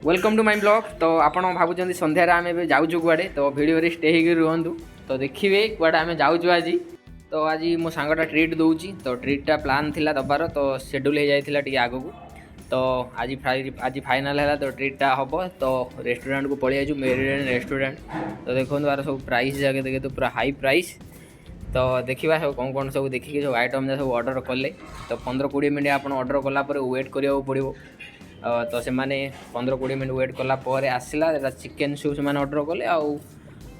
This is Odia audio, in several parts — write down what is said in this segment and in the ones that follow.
Welcome to my vlog. ତ ଆପଣ ଭାବୁଛନ୍ତି ସନ୍ଧ୍ୟାରେ ଆମେ ଏବେ ଯାଉଛୁ କୁଆଡ଼େ? ତ ଭିଡ଼ିଓରେ ଷ୍ଟେ ହେଇକି ରୁହନ୍ତୁ, ତ ଦେଖିବେ କୁଆଡ଼େ ଆମେ ଯାଉଛୁ ଆଜି। ତ ଆଜି ମୋ ସାଙ୍ଗଟା ଟ୍ରିଟ୍ ଦେଉଛି। ତ ଟ୍ରିଟ୍ଟା ପ୍ଲାନ୍ ଥିଲା ଦେବାର, ତ ସେଡ୍ୟୁଲ୍ ହେଇଯାଇଥିଲା ଟିକେ ଆଗକୁ। ତ ଆଜି ଫାଇନାଲ୍ ହେଲା, ତ ଟ୍ରିଟ୍ଟା ହେବ। ତ ରେଷ୍ଟୁରାଣ୍ଟକୁ ପଳେଇ ଯାଇଛୁ, ମେରିଡିଆନ୍ ରେଷ୍ଟୁରାଣ୍ଟ। ତ ଦେଖନ୍ତୁ, ଆର ସବୁ ପ୍ରାଇସ୍ ଯାକ ଦେଖନ୍ତୁ, ପୁରା ହାଇ ପ୍ରାଇସ୍। ତ ଦେଖିବା ସବୁ କ'ଣ କ'ଣ ସବୁ ଦେଖିକି ସବୁ ଆଇଟମ୍ ଯାକ ସବୁ ଅର୍ଡ଼ର କଲେ। ତ 15-20 ମିନିଟ୍ ଆପଣ ଅର୍ଡ଼ର କଲା ପରେ ୱେଟ୍ କରିବାକୁ ପଡ଼ିବ। ତ ସେମାନେ 15-20 ମିନିଟ୍ ୱେଟ୍ କଲା ପରେ ଆସିଲା। ଏଇଟା ଚିକେନ୍ ସୁପ୍ ସେମାନେ ଅର୍ଡ଼ର କଲେ ଆଉ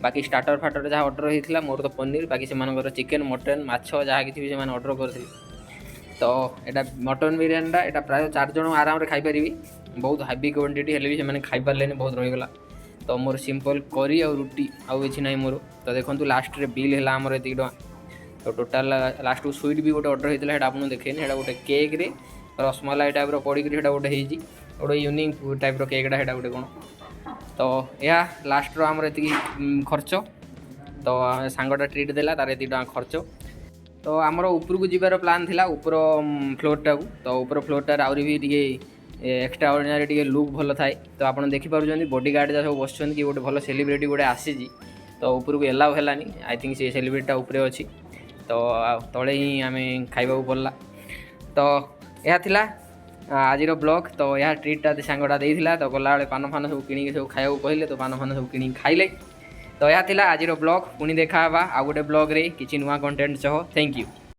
ବାକି ଷ୍ଟାର୍ଟର ଫାଟର ଯାହା ଅର୍ଡ଼ର ହେଇଥିଲା। ମୋର ତ ପନିର, ବାକି ସେମାନଙ୍କର ଚିକେନ୍, ମଟନ୍, ମାଛ ଯାହା କିଛି ବି ସେମାନେ ଅର୍ଡ଼ର କରିଥିଲେ। ତ ଏଇଟା ମଟନ୍ ବିରିୟାନୀଟା, ଏଇଟା ପ୍ରାୟ ଚାରି ଜଣ ଆରାମରେ ଖାଇପାରିବି। ବହୁତ ହେଭି କ୍ୱାଣ୍ଟିଟି ହେଲେ ବି ସେମାନେ ଖାଇପାରିଲେନି, ବହୁତ ରହିଗଲା। ତ ମୋର ସିମ୍ପଲ୍ କରି ଆଉ ରୁଟି, ଆଉ କିଛି ନାହିଁ ମୋର। ତ ଦେଖନ୍ତୁ, ଲାଷ୍ଟରେ ବିଲ୍ ହେଲା ଆମର ଏତିକି ଟଙ୍କା। ତ ଟୋଟାଲ୍ ଲାଷ୍ଟକୁ ସୁଇଟ୍ ବି ଗୋଟେ ଅର୍ଡ଼ର ହେଇଥିଲା, ସେଇଟା ଆପଣଙ୍କୁ ଦେଖେଇନି। ସେଇଟା ଗୋଟେ କେକ୍ରେ ରସମଲାଇ ଟାଇପ୍ର ପଡ଼ିକିରି ସେଇଟା ଗୋଟେ ହେଇଛି, ଗୋଟେ ୟୁନିକ୍ ଟାଇପ୍ର କେକ୍ଟା ସେଇଟା ଗୋଟେ କ'ଣ। ତ ଏହା ଲାଷ୍ଟର ଆମର ଏତିକି ଖର୍ଚ୍ଚ। ତ ସାଙ୍ଗଟା ଟ୍ରିଟ୍ ଦେଲା, ତାର ଏତିକି ଟଙ୍କା ଖର୍ଚ୍ଚ। ତ ଆମର ଉପରକୁ ଯିବାର ପ୍ଲାନ୍ ଥିଲା, ଉପର ଫ୍ଲୋର୍ଟାକୁ। ତ ଉପର ଫ୍ଲୋର୍ଟାରେ ଆହୁରି ବି ଟିକେ ଏକ୍ସଟ୍ରା ଅର୍ଡ଼ିନାରୀ ଟିକେ ଲୁକ୍ ଭଲ ଥାଏ। ତ ଆପଣ ଦେଖିପାରୁଛନ୍ତି, ବଡି ଗାର୍ଡ଼ ଯାହା ସବୁ ବସିଛନ୍ତି କି ଗୋଟେ ଭଲ ସେଲିବ୍ରିଟି ଗୋଟେ ଆସିଛି। ତ ଉପରକୁ ଏଲାଉ ହେଲାନି। I think ସେ ସେଲିବ୍ରିଟିଟା ଉପରେ ଅଛି, ତ ଆଉ ତଳେ ହିଁ ଆମେ ଖାଇବାକୁ ପଡ଼ିଲା। ତ ଏହା ଥିଲା ଆଜିର ବ୍ଲଗ୍। ତ ଏହା ଟ୍ରିଟ୍ଟା ସାଙ୍ଗଟା ଦେଇଥିଲା। ତ ଗଲାବେଳେ ପାନ ଫାନ ସବୁ କିଣିକି ସବୁ ଖାଇବାକୁ କହିଲେ, ତ ପାନ ଫାନ ସବୁ କିଣିକି ଖାଇଲେ। ତ ଏହା ଥିଲା ଆଜିର ବ୍ଲଗ୍। ପୁଣି ଦେଖା ହେବା ଆଉ ଗୋଟେ ବ୍ଲଗ୍ରେ କିଛି ନୂଆ କଣ୍ଟେଣ୍ଟ ସହ। Thank you.